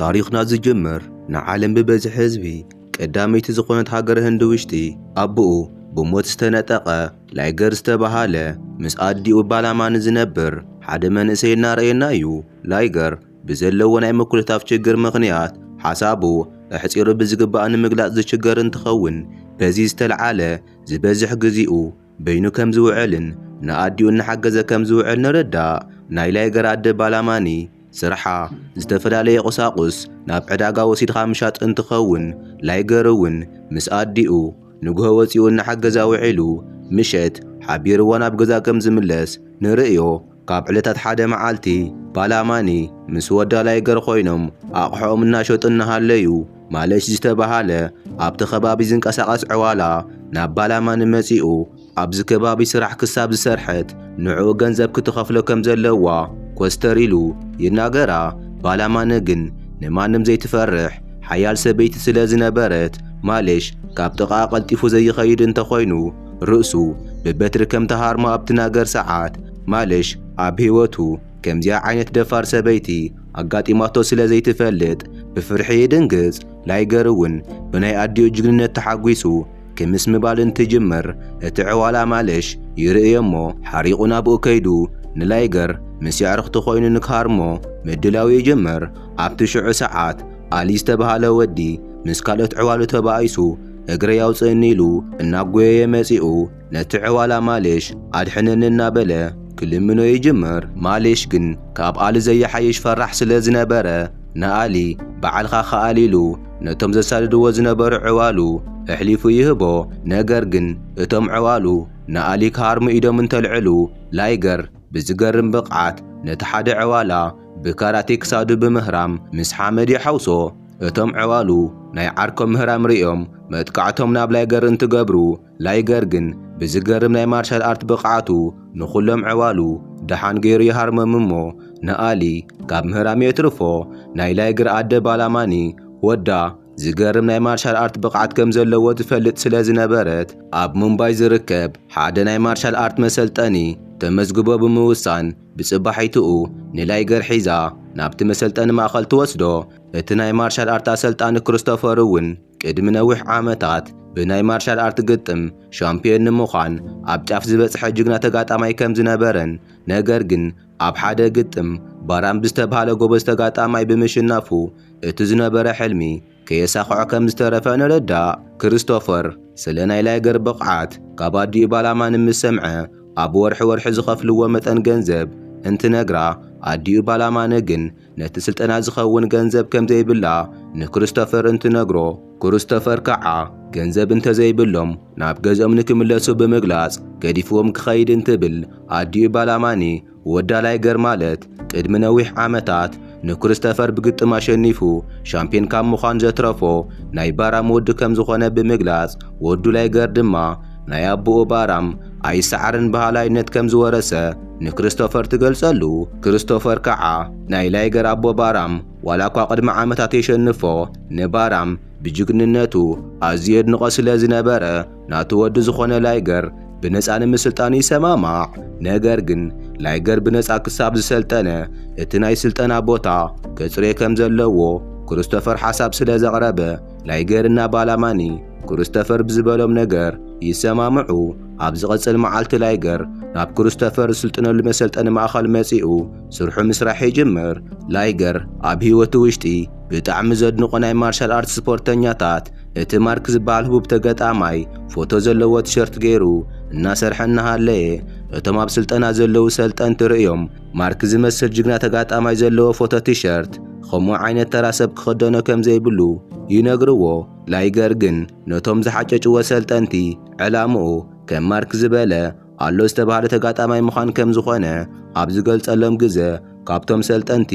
ታሪኽና ዝጅምር ንዓለም ብበዝሒ ህዝቢ ቀዳመይቲ ዝኾነት ሃገር ህንዲ ውሽጢ ኣቦኡ ብሞት ዝተነጠቐ ላይገር ዝተባሃለ ምስ ኣዲኡ ባላማኒ ዝነብር ሓደ መንእሰይ እናረኣየና እዩ። ላይገር ብዘለዎ ናይ ምኩልታፍ ችግር ምኽንያት ሓሳቡ ኣሕጺሩ ብዝግባእ ንምግላጽ ዝችገር እንትኸውን፣ በዚ ዝተልዓለ ዝበዝሕ ግዜኡ በይኑ ከም ዝውዕልን ንኣዲኡ እናሓገዘ ከም ዝውዕል ንርዳእ። ናይ ላይገር ኣደ ባላማኒ ስርሓ ዝተፈላለየ ቁሳቁስ ናብ ዕዳጋ ወሲድካ ምሻጥ እንትኸውን፣ ላይገር እውን ምስ ኣዲኡ ንግሆ ወፂኡ እናሓገዛ ውዒሉ ምሸት ሓቢርዋ ናብ ገዛ ከም ዝምለስ ንርእዮ። ካብ ዕለታት ሓደ መዓልቲ ባላማኒ ምስ ወዳ ላይገር ኮይኖም ኣቕሖኦም እናሸጡ እናሃለዩ ማለሽ ዝተባሃለ ኣብቲ ከባቢ ዝንቀሳቐስ ዕዋላ ናብ ባላማኒ መፂኡ ኣብዚ ከባቢ ስራሕ ክሳብ ዝሰርሐት ንዕኡ ገንዘብ ክትኸፍሎ ከም ዘለዋ ኮስተር ኢሉ ይናገራ። ባላማኒ ግን ንማንም ዘይትፈርሕ ሓያል ሰበይቲ ስለ ዝነበረት ማለሽ ካብ ጥቓ ቀልጢፉ ዘይኸይድ እንተኾይኑ ርእሱ ብበትሪ ከም ተሃርሞ ኣብ ትናገር ሰዓት ማለሽ ኣብ ህይወቱ ከምዚኣ ዓይነት ደፋር ሰበይቲ ኣጋጢማቶ ስለ ዘይትፈልጥ ብፍርሒ ይድንግጽ። ላይገር እውን ብናይ ኣዲኡ ጅግንነት ተሓጒሱ ክምስ ምባል እንትጅምር እቲ ዕዋላ ማለሽ ይርእዮ እሞ ሓሪቑ ናብኡ ከይዱ ንላይገር ምስ የዕርኽቲ ኮይኑ ንክሃርሞ ምድላው ይጅምር። ኣብቲ ሽዑ ሰዓት ኣሊ ዝተባሃለ ወዲ ምስ ካልኦት ዕዋሉ ተባኢሱ እግረይ ኣውፅእኒ ኢሉ እናጎየየ መፂኡ ነቲ ዕዋላ ማለሽ ኣድሕነኒ እናበለ ክልምኖ ይጅምር። ማለሽ ግን ካብ ኣሊ ዘየሓይሽ ፈራሕ ስለ ዝነበረ ንኣሊ ባዕልኻ ክኣል ኢሉ ነቶም ዘሳድድዎ ዝነበሩ ዕዋሉ ኣሕሊፉ ይህቦ። ነገር ግን እቶም ዕዋሉ ንኣሊ ክሃርሙ ኢዶም እንተልዕሉ ላይገር ብዝገርም ብቕዓት ነቲ ሓደ ዕዋላ ብካራቴ ክሳዱ ብምህራም ምስ ሓመድ ይሓውሶ። እቶም ዕዋሉ ናይ ዓርኮም ምህራም ርእዮም መጥቃዕቶም ናብ ላይገር እንትገብሩ ላይገር ግን ብዝገርም ናይ ማርሻል ኣርት ብቕዓቱ ንኹሎም ዕዋሉ ደሓን ገይሩ ይሃርሞም እሞ ንኣሊ ካብ ምህራም የትርፎ። ናይ ላይገር ኣደ ባላማኒ ወዳ ዝገርም ናይ ማርሻል ኣርት ብቕዓት ከም ዘለዎ ትፈልጥ ስለ ዝነበረት ኣብ ሙምባይ ዝርከብ ሓደ ናይ ማርሻል ኣርት መሰልጠኒ ተመዝግቦ ብምውሳን ብጽባሒትኡ ንላይገር ሒዛ ናብቲ መሰልጠኒ ማእኸል ትወስዶ። እቲ ናይ ማርሻል ኣርት ኣሰልጣኒ ክርስቶፈር እውን ቅድሚ ነዊሕ ዓመታት ብናይ ማርሻል ኣርት ግጥም ሻምፒዮን ንምዃን ኣብ ጫፍ ዝበጽሐ ጅግና ተጋጣማይ ከም ዝነበረን ነገር ግን ኣብ ሓደ ግጥም ባራም ብዝተባሃለ ጎበዝ ተጋጣማይ ብምሽናፉ እቲ ዝነበረ ሕልሚ ከየሳኽዖ ከም ዝተረፈ ንርዳእ። ክርስቶፈር ስለ ናይ ላይገር ብቕዓት ካብ ኣዲኡ ባላማኒ ምስ ሰምዐ ኣብ ወርሒ ወርሒ ዝኸፍልዎ መጠን ገንዘብ እንትነግራ ኣዲኡ ባላማኒ ግን ነቲ ስልጠና ዝኸውን ገንዘብ ከም ዘይብላ ንክሪስቶፈር እንትነግሮ፣ ክሪስቶፈር ከዓ ገንዘብ እንተዘይብሎም ናብ ገዝኦም ንክምለሱ ብምግላጽ ገዲፍዎም ክኸይድ እንትብል ኣዲኡ ባላማኒ ወዳ ላይገር ማለት ቅድሚ ነዊሕ ዓመታት ንክሪስቶፈር ብግጥም ኣሸኒፉ ሻምፒዮን ካብ ምዃን ዘትረፎ ናይ ባራም ወዲ ከም ዝኾነ ብምግላጽ ወዱ ላይገር ድማ ናይ ኣቦኡ ባራም ኣይሰዓርን በሃላይነት ከም ዝወረሰ ንክሪስቶፈር ትገልጸሉ። ክሪስቶፈር ከዓ ናይ ላይገር ኣቦ ባራም ዋላ እኳ ቅድሚ ዓመታት የሸንፎ ንባራም ብጅግንነቱ ኣዝዩ የድንቖ ስለ ዝነበረ ናቱ ወዲ ዝኾነ ላይገር ብነጻ ንምስልጣኑ ይሰማማዕ። ነገር ግን ላይገር ብነጻ ክሳብ ዝሰልጠነ እቲ ናይ ስልጠና ቦታ ከጽርዮ ከም ዘለዎ ክሪስቶፈር ሓሳብ ስለ ዘቕረበ ላይገርና ባላማኒ ክሪስቶፈር ብዝበሎም ነገር ይሰማምዑ። ኣብ ዝቐጽል መዓልቲ ላይገር ናብ ክሪስቶፈር ዝስልጥነሉ መሰልጠኒ ማእኸል መጺኡ ስርሑ ምስራሕ ይጅምር። ላይገር ኣብ ህይወቱ ውሽጢ ብጣዕሚ ዘድንቖ ናይ ማርሻል ኣርት ስፖርተኛታት እቲ ማርክ ዝበሃል ህቡብ ተገጣማይ ፎቶ ዘለዎ ቲሸርት ገይሩ እናሰርሐ እናሃለየ እቶም ኣብ ስልጠና ዘለዉ ሰልጠንቲ ርእዮም ማርክ ዝመስል ጅግና ተጋጣማይ ዘለዎ ፎቶ ቲሸርት ከምኡ ዓይነት ተራ ሰብ ክኽደኖ ከም ዘይብሉ ይነግርዎ። ላይገር ግን ነቶም ዝሓጨጭዎ ሰልጠንቲ ዕላምኡ ከም ማርክ ዝበለ ኣሎ ዝተባህለ ተጋጣማይ ምዃን ከም ዝኾነ ኣብ ዝገልጸሎም ግዘ ካብቶም ሰልጠንቲ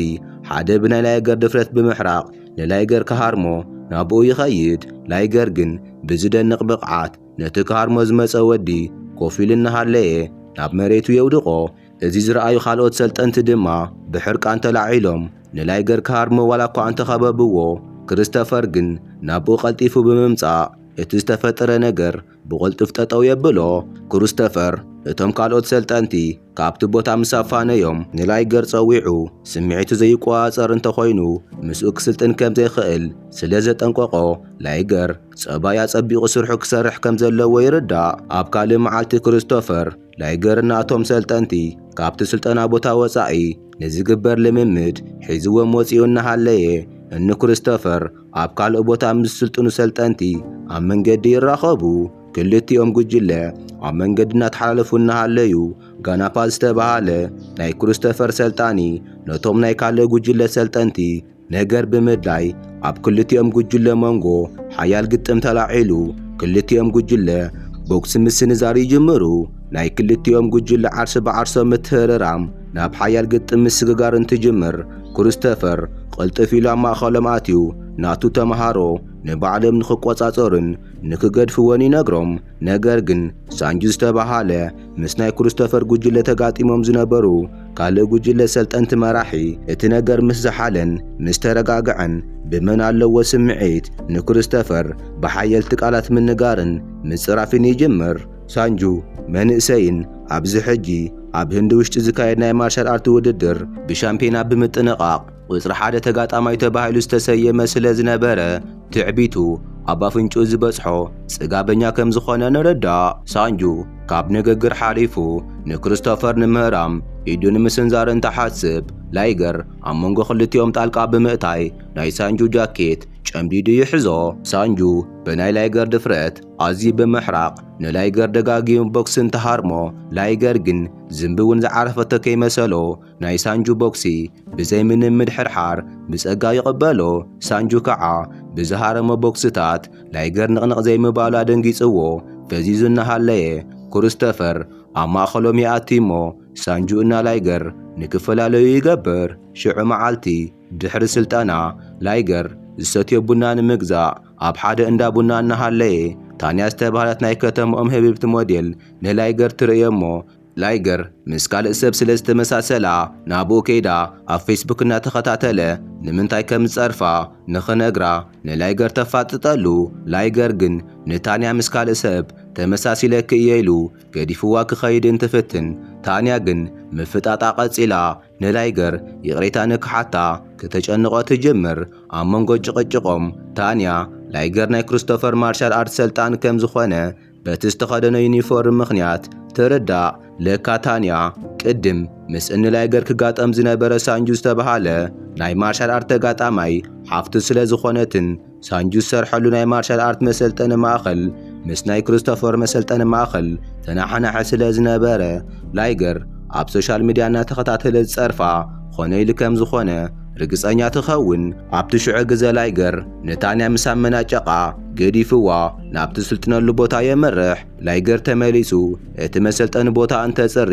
ሓደ ብናይ ላይገር ድፍረት ብምሕራቕ ንላይገር ክሃርሞ ናብኡ ይኸይድ። ላይገር ግን ብዝደንቕ ብቕዓት ነቲ ክሃርሞ ዝመጸ ወዲ ኮፍ ኢሉ እናሃለየ ናብ መሬቱ የውድቖ። እዚ ዝረኣዩ ካልኦት ሰልጠንቲ ድማ ብሕርቃን ተላዒሎም ንላይገር ክሃርሞ ዋላ እኳ እንተኸበብዎ ክሪስቶፈር ግን ናብኡ ቀልጢፉ ብምምጻእ እቲ ዝተፈጠረ ነገር ብቕልጡፍ ጠጠው የብሎ። ክሪስቶፈር እቶም ካልኦት ሰልጠንቲ ካብቲ ቦታ ምስ ኣፋነዮም፣ ንላይገር ጸዊዑ፣ ስምዒቱ ዘይቆጻጸር እንተኾይኑ፣ ምስኡ ክስልጥን ከም ዘይኽእል ስለ ዘጠንቀቖ፣ ላይገር ጸባይ ኣጸቢቑ ስርሑ ክሰርሕ ከም ዘለዎ ይርዳእ። ኣብ ካልእ መዓልቲ፣ ክርስቶፈር፣ ላይገር እና እቶም ሰልጠንቲ ካብቲ ስልጠና ቦታ ወጻኢ ንዝግበር ልምምድ ሒዝዎም ወጺኡ እናሃለየ፣ እኒ ክርስቶፈር ኣብ ካልእ ቦታ ምስ ዝስልጥኑ ሰልጠንቲ ኣብ መንገዲ ይራኸቡ። ክልቲኦም ጉጅለ ኣብ መንገዲ እናተሓላለፉ እናሃለዩ፣ ጋናፓ ዝተባሃለ ናይ ክርስቶፈር ሰልጣኒ ነቶም ናይ ካልእ ጉጅለ ሰልጠንቲ ነገር ብምድላይ፣ ኣብ ክልቲኦም ጉጅለ መንጎ ሓያል ግጥም ተላዒሉ። ክልቲኦም ጉጅለ ቦክሲ ምስንዛር ይጅምሩ። ናይ ክልቲኦም ጉጅለ ዓርሲ ብዓርሶም ምትህርራም ናብ ሓያል ግጥም ምስግጋር እንትጅምር፣ ክርስቶፈር ቅልጥፍ ኢሉ ኣብ ማእኸሎም ኣትዩ፣ ናቱ ተምሃሮ ንባዕሎም ንኽቆጻጸሩን ንክገድፍዎን ይነግሮም። ነገር ግን፣ ሳንጁ ዝተባሃለ ምስ ናይ ክርስቶፈር ጉጅለ ተጋጢሞም ዝነበሩ ካልእ ጉጅለ ሰልጠንቲ መራሒ፣ እቲ ነገር ምስ ዝሓለን ምስ ተረጋግዐን፣ ብመን ኣለዎ ስምዒት ንክሪስቶፈር ብሓየልቲ ቃላት ምንጋርን ምጽራፍን ይጅምር። ሳንጁ መንእሰይን ኣብዚ ሕጂ ኣብ ህንዲ ውሽጢ ዝካየድ ናይ ማርሻል ኣርት ውድድር ብሻምፒዮና ብምጥንቓቕ ቁጽሪ ሓደ ተጋጣማይ ተባሂሉ ዝተሰየመ ስለ ዝነበረ፣ ትዕቢቱ ኣብ ኣፍንጭኡ ዝበጽሖ ጽጋበኛ ከም ዝኾነ ንርዳእ። ሳንጁ ካብ ንግግር ሓሊፉ ንክሪስቶፈር ንምህራም ኢዱ ንምስንዛር እንተሓስብ፣ ላይገር ኣብ መንጎ ክልቲኦም ጣልቃ ብምእታይ ናይ ሳንጁ ጃኬት ጨምዲዱ ይሕዞ። ሳንጁ ብናይ ላይገር ድፍረት ኣዝዩ ብምሕራቕ ንላይገር ደጋጊሙ ቦክሲ እንትሃርሞ፣ ላይገር ግን ዝንቢ እውን ዝዓረፈቶ ከይመሰሎ ናይ ሳንጁ ቦክሲ ብዘይ ምንም ምድሕርሓር ብጸጋ ይቕበሎ። ሳንጁ ከዓ ብዝሃረሞ ቦክስታት ላይገር ንቕንቕ ዘይምባሉ ኣደንጊጽዎ ፈዚዙ እናሃለየ፣ ክሪስቶፈር ኣብ ማእኸሎም ይኣቲ እሞ ሳንጁ እና ላይገር ንክፈላለዩ ይገብር። ሽዑ መዓልቲ ድሕሪ ስልጠና፣ ላይገር ዝሰትዮ ቡና ንምግዛእ ኣብ ሓደ እንዳ ቡና እናሃለየ፣ ታንያ ዝተባህለት ናይ ከተምኦም ህብብቲ ሞዴል ንላይገር ትርእዮ እሞ፣ ላይገር ምስ ካልእ ሰብ ስለ ዝተመሳሰላ ናብኡ ከይዳ ኣብ ፌስቡክ እናተኸታተለ ንምንታይ ከም ዝጸርፋ ንኽነግራ ንላይገር ተፋጥጠሉ። ላይገር ግን ንታንያ ምስ ካልእ ሰብ ተመሳሲለኪ እየ ኢሉ ገዲፍዋ ክኸይድ እንትፍትን፣ ታንያ ግን ምፍጣጣ ቀጺላ ንላይገር ይቕሬታ ንክሓታ ክተጨንቖ ትጅምር። ኣብ መንጎ ጭቕጭቖም፣ ታንያ ላይገር ናይ ክሪስቶፈር ማርሻል ኣርት ሰልጣን ከም ዝኾነ በቲ ዝተኸደኖ ዩኒፎርም ምኽንያት ትርዳእ። ለካ ታንያ ቅድም ምስ እኒ ላይገር ክጋጠም ዝነበረ ሳንጁ ዝተባሃለ ናይ ማርሻል ኣርት ተጋጣማይ ሓፍቱ ስለ ዝኾነትን፣ ሳንጁ ዝሰርሐሉ ናይ ማርሻል ኣርት መሰልጠኒ ማእኸል ምስ ናይ ክሪስቶፈር መሰልጠኒ ማእኸል ተናሓናሒ ስለ ዝነበረ፣ ላይገር ኣብ ሶሻል ሚድያ እናተኸታተለ ዝጸርፋ ኾነ ኢሉ ከም ዝኾነ ርግጸኛ ትኸውን። ኣብቲ ሽዑ ግዘ ላይገር ንታንያ ምስ ኣመናጨቓ፣ ገዲፍዋ ናብቲ ዝስልጥነሉ ቦታ የምርሕ። ላይገር ተመሊሱ እቲ መሰልጠኒ ቦታ እንተጽሪ፣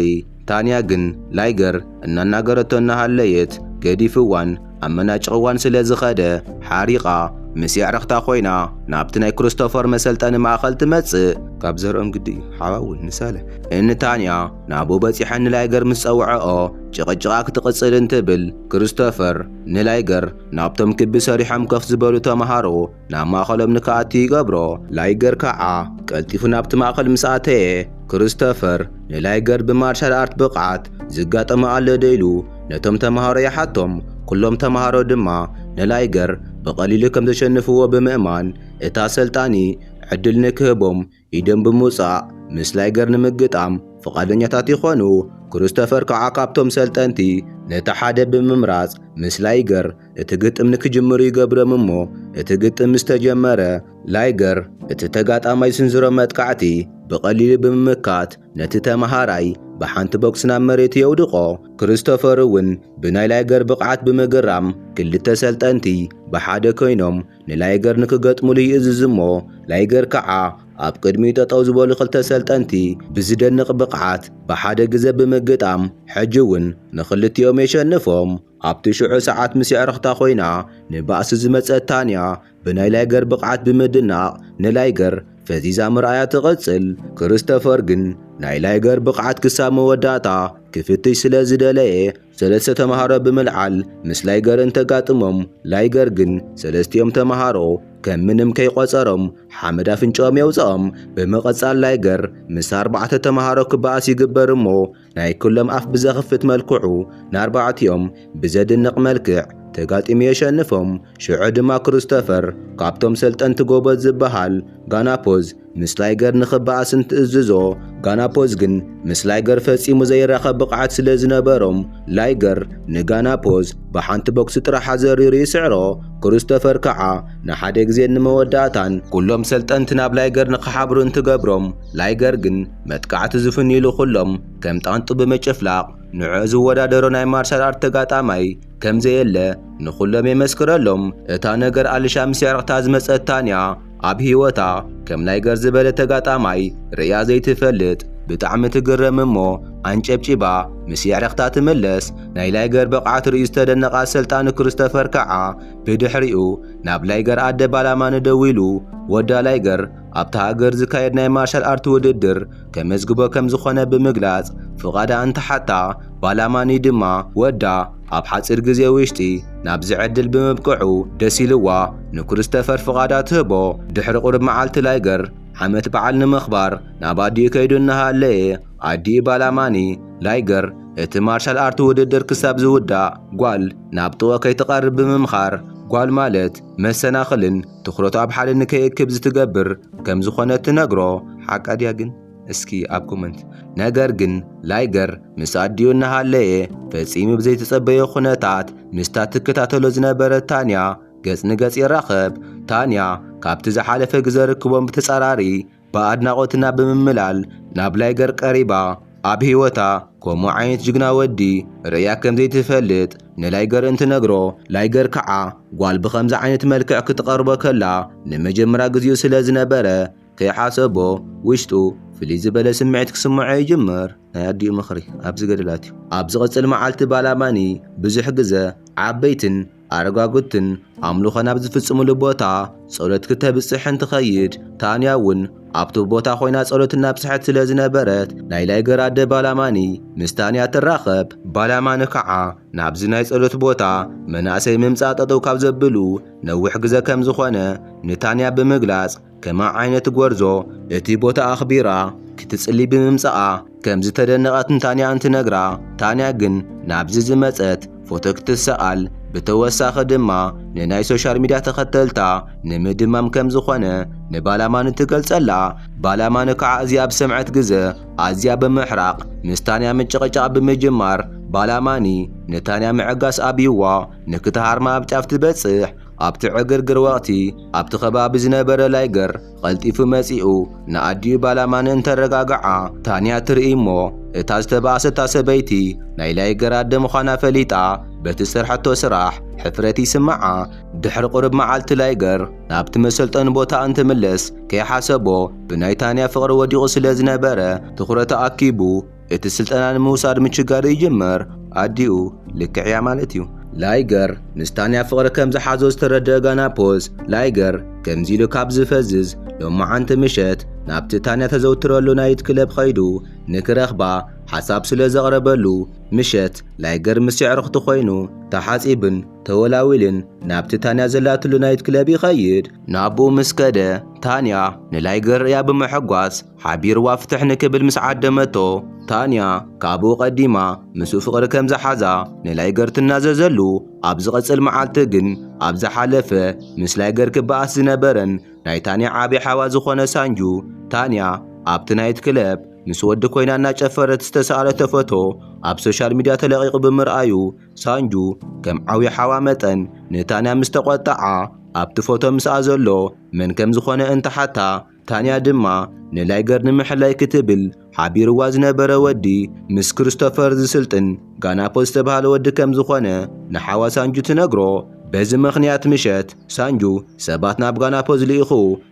ታንያ ግን ላይገር እናናገረቶ እናሃለየት ገዲፍዋን ኣመናጭቕዋን ስለ ዝኸደ፣ ሓሪቓ ምስ የዕርኽታ ኮይና ናብቲ ናይ ክሪስቶፈር መሰልጠኒ ማእኸል ትመጽእ። ካብ ዘርኦም ግዲ ሓዋ እውን ንሳለ። እኒ ታንያ ናብኡ በጺሐን ንላይገር ምስ ጸውዐኦ፣ ጭቕጭቓ ክትቕጽል እንትብል፣ ክሪስቶፈር ንላይገር ናብቶም ክቢ ሰሪሖም ከፍ ዝበሉ ተምሃሮ ናብ ማእኸሎም ንክኣቱ ይገብሮ። ላይገር ከዓ ቀልጢፉ ናብቲ ማእኸል ምስ ኣተየ፣ ክሪስቶፈር ንላይገር ብማርሻል ኣርት ብቕዓት ዝጋጠሞ ኣሎ ዶ ኢሉ ነቶም ተምሃሮ ይሓቶም። ኩሎም ተምሃሮ ድማ ንላይገር ብቐሊሉ ከም ዘሸንፍዎ ብምእማን፣ እታ ሰልጣኒ ዕድል ንክህቦም ኢዶም ብምውጻእ ምስ ላይገር ንምግጣም ፍቓደኛታት ይኾኑ። ክሪስቶፈር ከዓ ካብቶም ሰልጠንቲ ነቲ ሓደ ብምምራጽ ምስ ላይገር እቲ ግጥም ንክጅምሩ ይገብሮም እሞ፣ እቲ ግጥም ምስ ተጀመረ፣ ላይገር እቲ ተጋጣማይ ዝስንዝሮ መጥቃዕቲ ብቐሊሉ ብምምካት፣ ነቲ ተመሃራይ ብሓንቲ ቦክስ ናብ መሬት የውድቖ። ክሪስቶፈር እውን ብናይ ላይገር ብቕዓት ብምግራም፣ ክልተ ሰልጠንቲ ብሓደ ኮይኖም ንላይገር ንክገጥምሉ ይእዝዝ እሞ፣ ላይገር ከዓ ኣብ ቅድሚኡ ጠጠው ዝበሉ ክልተ ሰልጠንቲ ብዝደንቕ ብቕዓት ብሓደ ግዘ ብምግጣም፣ ሕጂ እውን ንክልቲኦም የሸንፎም። ኣብቲ ሽዑ ሰዓት ምስ የዕርኽታ ኮይና ንባእሲ ዝመጸት ታንያ፣ ብናይ ላይገር ብቕዓት ብምድናቕ ንላይገር ፈዚዛ ምርኣያ ትቕጽል። ክሪስቶፈር ግን ናይ ላይገር ብቕዓት ክሳብ መወዳእታ ክፍትሽ ስለ ዝደለየ፣ ሰለስተ ተምሃሮ ብምልዓል ምስ ላይገር እንተጋጥሞም፣ ላይገር ግን ሰለስቲኦም ተምሃሮ ከም ምንም ከይቆጸሮም ሓመድ ኣፍንጫኦም የውፅኦም። ብምቕጻል ላይገር ምስ ኣርባዕተ ተምሃሮ ክበኣስ ይግበር እሞ፣ ናይ ኩሎም ኣፍ ብዘኽፍት መልክዑ ንኣርባዕቲኦም ብዘድንቕ መልክዕ ተጋጢሙ የሸንፎም። ሽዑ ድማ ክርስቶፈር ካብቶም ሰልጠንቲ ጎበዝ ዝበሃል ጋናፖዝ ምስ ላይገር ንኽበኣስ እንትእዝዞ፣ ጋናፖዝ ግን ምስ ላይገር ፈጺሙ ዘይራኸብ ብቕዓት ስለ ዝነበሮም፣ ላይገር ንጋናፖዝ ብሓንቲ ቦክሲ ጥራሕ ኣዘሪሩ ይስዕሮ። ክርስቶፈር ከዓ ንሓደ ግዜ ንመወዳእታን ኩሎም ሰልጠንቲ ናብ ላይገር ንኽሓብሩ እንትገብሮም፣ ላይገር ግን መጥቃዕቲ ዝፍንይሉ ኩሎም ከም ጣንጡ ብምጭፍላቕ፣ ንዕኡ ዝወዳደሮ ናይ ማርሻል ኣርት ተጋጣማይ ከም ዘየለ ንኹሎም የመስክረሎም። እታ ነገር ኣልሻ ምስ የዕርኽታ ዝመጸት ታንያ፣ ኣብ ህይወታ ከም ላይገር ዝበለ ተጋጣማይ ርእያ ዘይትፈልጥ፣ ብጣዕሚ ትግረም እሞ፣ ኣንጨብጪባ ምስ የዕርኽታ ትምለስ። ናይ ላይገር ብቕዓት ርእዩ ዝተደነቐ ኣሰልጣኒ ክርስቶፈር ከዓ፣ ብድሕሪኡ ናብ ላይገር ኣደ ባላማኒ ደዊሉ፣ ወዳ ላይገር ኣብታ ሃገር ዝካየድ ናይ ማርሻል ኣርት ውድድር ከመዝግቦ ከም ዝኾነ ብምግላጽ፣ ፍቓዳ እንትሓታ፣ ባላማኒ ድማ ወዳ ኣብ ሓጺር ግዜ ውሽጢ ናብዚ ዕድል ብምብቅዑ ደስ ኢልዋ ንክሪስቶፈር ፍቓዳ ትህቦ። ድሕሪ ቁሩብ መዓልቲ ላይገር ዓመት በዓል ንምኽባር ናብ ኣዲኡ ከይዱ እናሃለየ፣ ኣዲኡ ባላማኒ ላይገር እቲ ማርሻል ኣርት ውድድር ክሳብ ዝውዳእ ጓል ናብ ጥቕኡ ከይትቐርብ ብምምኻር፣ ጓል ማለት መሰናኽልን ትኹረቱ ኣብ ሓደ ንከይእክብ ዝትገብር ከም ዝኾነ ትነግሮ። ሓቃ ድያ ግን? እስኪ ኣብ ኮመንት። ነገር ግን ላይገር ምስ ኣዲኡ እናሃለየ ፈጺሙ ብዘይተጸበዮ ኩነታት ምስታ ትከታተሎ ዝነበረት ታንያ ገጽ ንገጽ ይራኸብ። ታንያ ካብቲ ዝሓለፈ ግዘ ርክቦም ብተጻራሪ ብኣድናቖትና ብምምላል ናብ ላይገር ቀሪባ፣ ኣብ ህይወታ ከምኡ ዓይነት ጅግና ወዲ ርእያ ከም ዘይትፈልጥ ንላይገር እንትነግሮ፣ ላይገር ከዓ ጓል ብኸምዚ ዓይነት መልክዕ ክትቐርቦ ከላ ንመጀመርያ ግዜኡ ስለ ዝነበረ፣ ከይሓሰቦ ውሽጡ ፍልይ ዝበለ ስምዒት ክስምዖ ይጅምር። ናይ ኣዲኡ ምኽሪ ኣብዚ ገደላት እዩ። ኣብ ዝቕጽል መዓልቲ ባላማኒ ብዙሕ ግዘ ዓበይትን ኣረጋጉትን ኣምልኾ ናብ ዝፍጽምሉ ቦታ ጸሎት ክተብጽሕ እንትኸይድ፣ ታንያ እውን ኣብቲ ቦታ ኮይና ጸሎት እናብጽሐት ስለ ዝነበረት፣ ናይ ላይገር ኣደ ባላማኒ ምስ ታንያ ትራኸብ። ባላማኒ ከዓ ናብዚ ናይ ጸሎት ቦታ መናእሰይ ምምጻእ ጠጠው ካብ ዘብሉ ነዊሕ ግዘ ከም ዝኾነ ንታንያ ብምግላጽ፣ ከማ ዓይነት ጎርዞ እቲ ቦታ ኣኽቢራ ክትጽሊ ብምምጻኣ ከም ዝተደነቐት ንታንያ እንትነግራ፣ ታንያ ግን ናብዚ ዝመጸት ፎቶ ክትሰኣል፣ ብተወሳኺ ድማ ንናይ ሶሻል ሚድያ ተኸተልታ ንምድማም ከም ዝኾነ ንባላማኒ ትገልጸላ። ባላማኒ ከዓ እዚኣ ብሰምዐት ግዘ ኣዝያ ብምሕራቕ ምስ ታንያ ምጭቕጫቕ ብምጅማር፣ ባላማኒ ንታንያ ምዕጋስ ኣብይዋ ንክትሃርማ ኣብ ጫፍ ትበጽሕ። ኣብቲ ዕግርግር ወቕቲ ኣብቲ ከባቢ ዝነበረ ላይገር ቐልጢፉ መጺኡ ንኣዲኡ ባላማኒ እንተረጋግዓ፣ ታንያ ትርኢ እሞ፣ እታ ዝተባእሰታ ሰበይቲ ናይ ላይገር ኣደ ምዃና ፈሊጣ፣ በቲ ዝሰርሐቶ ስራሕ ሕፍረት ይስምዓ። ድሕሪ ቁሩብ መዓልቲ ላይገር ናብቲ መሰልጠኒ ቦታ እንትምለስ፣ ከይሓሰቦ ብናይ ታንያ ፍቕሪ ወዲቑ ስለ ዝነበረ፣ ትኹረቱ ኣኪቡ እቲ ስልጠና ንምውሳድ ምችጋር ይጅምር። ኣዲኡ ልክዕ እያ ማለት እዩ። ላይገር ምስ ታንያ ፍቕሪ ከም ዝሓዞ ዝተረደአ ጋናፖስ፣ ላይገር ከምዚ ኢሉ ካብ ዝፈዝዝ፣ ሎማዓንቲ ምሸት ናብቲ ታንያ ተዘውትረሉ ናይት ክለብ ኸይዱ ንክረኽባ ሓሳብ ስለ ዘቕረበሉ፣ ምሸት ላይገር ምስ የዕርኽቱ ኮይኑ ተሓጺብን ተወላዊልን ናብቲ ታንያ ዘላትሉ ናይት ክለብ ይኸይድ። ናብኡ ምስ ከደ፣ ታንያ ንላይገር ርእያ ብምሕጓስ ሓቢርዋ ፍትሕ ንክብል ምስ ዓደመቶ፣ ታንያ ካብኡ ቀዲማ ምስኡ ፍቕሪ ከም ዝሓዛ ንላይገር ትናዘዘሉ። ኣብ ዝቐጽል መዓልቲ ግን፣ ኣብ ዝሓለፈ ምስ ላይገር ክበኣስ ዝነበረን ናይ ታንያ ዓቢ ሓዋ ዝኾነ ሳንጁ፣ ታንያ ኣብቲ ናይት ክለብ ምስ ወዲ ኮይና እናጨፈረት ዝተሰኣለቶ ፎቶ ኣብ ሶሻል ሚድያ ተለቒቑ ብምርኣዩ፣ ሳንጁ ከም ዓብዪ ሓዋ መጠን ንታንያ ምስ ተቖጥዓ፣ ኣብቲ ፎቶ ምስኣ ዘሎ መን ከም ዝኾነ እንትሓታ፣ ታንያ ድማ ንላይገር ንምሕላይ ክትብል ሓቢርዋ ዝነበረ ወዲ ምስ ክሪስቶፈር ዝስልጥን ጋናፖ ዝተባህለ ወዲ ከም ዝኾነ ንሓዋ ሳንጁ ትነግሮ። በዚ ምኽንያት ምሸት ሳንጁ ሰባት ናብ ጋናፖዝ ልኢኹ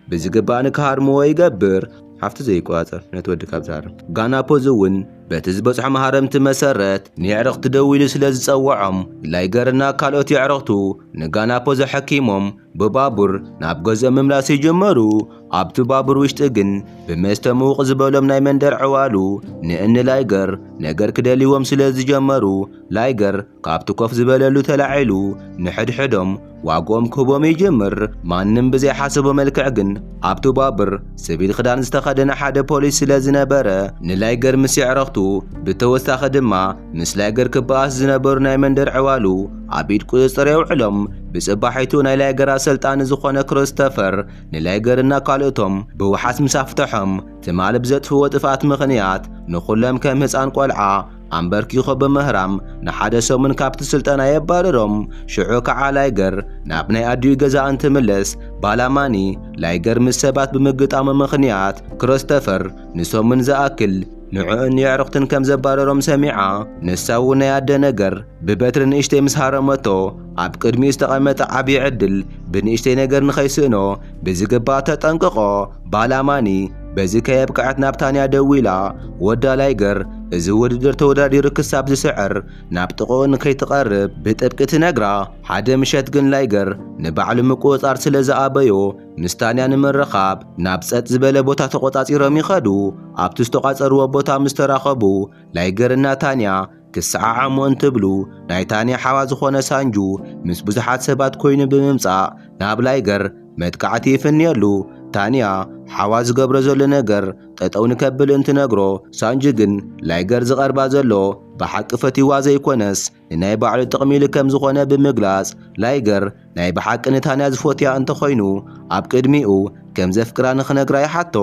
ብዝግባእ ንክሃርምዎ ይገብር። ሓፍቲ ዘይቆጻጸር ነቲ ወዲ ካብ ዝሃርም። ጋናፖዝ እውን በቲ ዝበጽሖ መሃረምቲ መሰረት ንየዕርኽቲ ደዊሉ ስለ ዝጸውዖም፣ ላይገርና ካልኦት የዕርኽቱ ንጋናፖ ዘሐኪሞም ብባቡር ናብ ገዝኦም ምምላስ ይጀመሩ። ኣብቲ ባቡር ውሽጢ ግን ብመስተ ምውቕ ዝበሎም ናይ መንደር ዕዋሉ ንእኒ ላይገር ነገር ክደልይዎም ስለ ዝጀመሩ፣ ላይገር ካብቲ ኮፍ ዝበለሉ ተላዒሉ ንሕድሕዶም ዋግኦም ክህቦም ይጅምር። ማንም ብዘይሓሰቦ መልክዕ ግን ኣብቲ ባቡር ስቪል ክዳን ዝተኸደነ ሓደ ፖሊስ ስለ ዝነበረ፣ ንላይገር ምስ የዕረኽቱ ብተወሳኺ ድማ ምስ ላይገር ክበኣስ ዝነበሩ ናይ መንደር ዕዋሉ ኣብ ኢድ ቁጽጽር የውዕሎም። ብጽባሒቱ ናይ ላይገር ኣሰልጣኒ ዝኾነ ክሪስቶፈር ንላይገርና ካልኦቶም ብውሓስ ምስ ኣፍተሖም፣ ትማሊ ብዘጥፍዎ ጥፍኣት ምኽንያት ንኹሎም ከም ህፃን ቆልዓ ኣንበርኪኾ ብምህራም ንሓደ ሰሙን ካብቲ ስልጠና የባርሮም። ሽዑ ከዓ ላይገር ናብ ናይ ኣዲኡ ገዛ እንትምለስ፣ ባላማኒ ላይገር ምስ ሰባት ብምግጣሙ ምኽንያት ክሪስቶፈር ንሰሙን ዝኣክል ንዕኡን የዕሩኽትን ከም ዘባረሮም ሰሚዓ፣ ንሳ እውን ናይ ኣደ ነገር ብበትሪ ንእሽተይ ምስ ሃረመቶ፣ ኣብ ቅድሚኡ ዝተቐመጠ ዓብዪ ዕድል ብንእሽተይ ነገር ንኸይስእኖ ብዝግባእ ተጠንቅቖ። ባላማኒ በዚ ከየብቅዐት ናብ ታንያ ደዊላ፣ ወዳ ላይገር እዚ ውድድር ተወዳዲሩ ክሳብ ዝስዕር ናብ ጥቕኡ ንከይትቐርብ ብጥብቂ ትነግራ። ሓደ ምሸት ግን ላይገር ንባዕሉ ምቁጽጻር ስለ ዝኣበዮ፣ ምስ ታንያ ንምርኻብ ናብ ጸጥ ዝበለ ቦታ ተቖጻጺሮም ይኸዱ። ኣብቲ ዝተቋጸርዎ ቦታ ምስ ተራኸቡ፣ ላይገርና ታንያ ክሰዓዓሙ እንትብሉ፣ ናይ ታንያ ሓዋ ዝኾነ ሳንጁ ምስ ብዙሓት ሰባት ኮይኑ ብምምጻእ ናብ ላይገር መጥቃዕቲ ይፍንየሉ። ታንያ ሓዋ ዝገብሮ ዘሎ ነገር ጠጠው ንከብል እንትነግሮ፣ ሳንጁ ግን ላይገር ዝቐርባ ዘሎ ብሓቂ ፈትይዋ ዘይኮነስ ንናይ ባዕሉ ጥቕሚ ኢሉ ከም ዝኾነ ብምግላጽ፣ ላይገር ናይ ብሓቂ ንታንያ ዝፎትያ እንተኾይኑ ኣብ ቅድሚኡ ከም ዘፍቅራ ንኽነግራ ይሓቶ።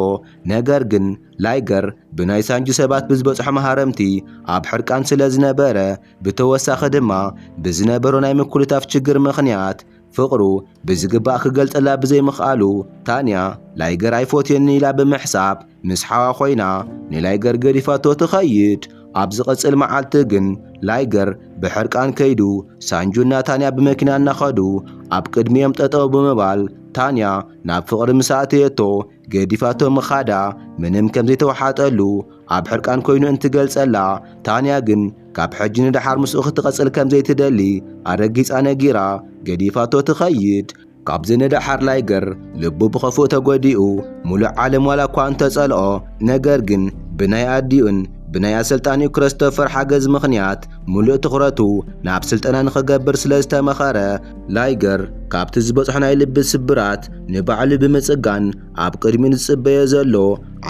ነገር ግን ላይገር ብናይ ሳንጁ ሰባት ብዝበጽሖ መሃረምቲ ኣብ ሕርቃን ስለ ዝነበረ፣ ብተወሳኺ ድማ ብዝነበሮ ናይ ምኩልታፍ ችግር ምኽንያት ፍቕሩ ብዝግባእ ክገልጸላ ብዘይምኽኣሉ፣ ታንያ ላይገር ኣይፎትየኒ ኢላ ብምሕሳብ ምስ ሓዋ ኮይና ንላይገር ገዲፋቶ ትኸይድ። ኣብ ዝቕጽል መዓልቲ ግን ላይገር ብሕርቃን ከይዱ ሳንጁና ታንያ ብመኪና እናኸዱ ኣብ ቅድሚኦም ጠጠው ብምባል፣ ታንያ ናብ ፍቕሪ ምስ ኣእተየቶ ገዲፋቶ ምኻዳ ምንም ከም ዘይተዋሓጠሉ ኣብ ሕርቃን ኮይኑ እንትገልጸላ፣ ታንያ ግን ካብ ሕጂ ንደሓር ምስኡ ክትቐጽል ከም ዘይትደሊ ኣረጊጻ ነጊራ ገዲፋቶ ትኸይድ። ካብዚ ንደሓር ላይገር ልቡ ብኸፉእ ተጎዲኡ፣ ሙሉእ ዓለም ዋላ እኳ እንተጸልኦ፣ ነገር ግን ብናይ ኣዲኡን ብናይ ኣሰልጣኒኡ ክሪስቶፈር ሓገዝ ምኽንያት፣ ሙሉእ ትኹረቱ ናብ ስልጠና ንኽገብር ስለ ዝተመኸረ፣ ላይገር ካብቲ ዝበጽሖ ናይ ልቢ ስብራት ንባዕሉ ብምጽጋን፣ ኣብ ቅድሚኡ ዝጽበዮ ዘሎ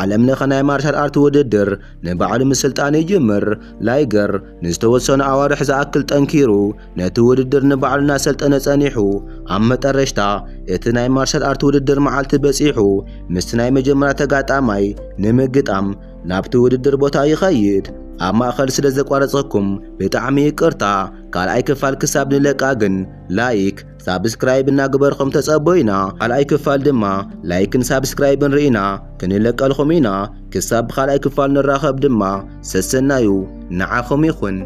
ዓለም ለኸ ናይ ማርሻል ኣርት ውድድር ንባዕሉ ምስልጣን ይጅምር። ላይገር ንዝተወሰኑ ኣዋርሕ ዝኣክል ጠንኪሩ ነቲ ውድድር ንባዕሉ እናሰልጠነ ጸኒሑ፣ ኣብ መጠረሽታ እቲ ናይ ማርሻል ኣርት ውድድር መዓልቲ በጺሑ፣ ምስቲ ናይ መጀመርያ ተጋጣማይ ንምግጣም ናብቲ ውድድር ቦታ ይኸይድ። ኣብ ማእኸል ስለ ዘቋረጽኩም ብጣዕሚ ይቅርታ። ካልኣይ ክፋል ክሳብ ንለቃ ግን ላይክ፣ ሳብስክራይብ እናግበርኩም ተጸበዩና። ካልኣይ ክፋል ድማ ላይክን ሳብስክራይብን ርኢና ክንለቀልኩም ኢና። ክሳብ ብኻልኣይ ክፋል ንራኸብ ድማ ሰሰናዩ ንዓኹም ይኹን።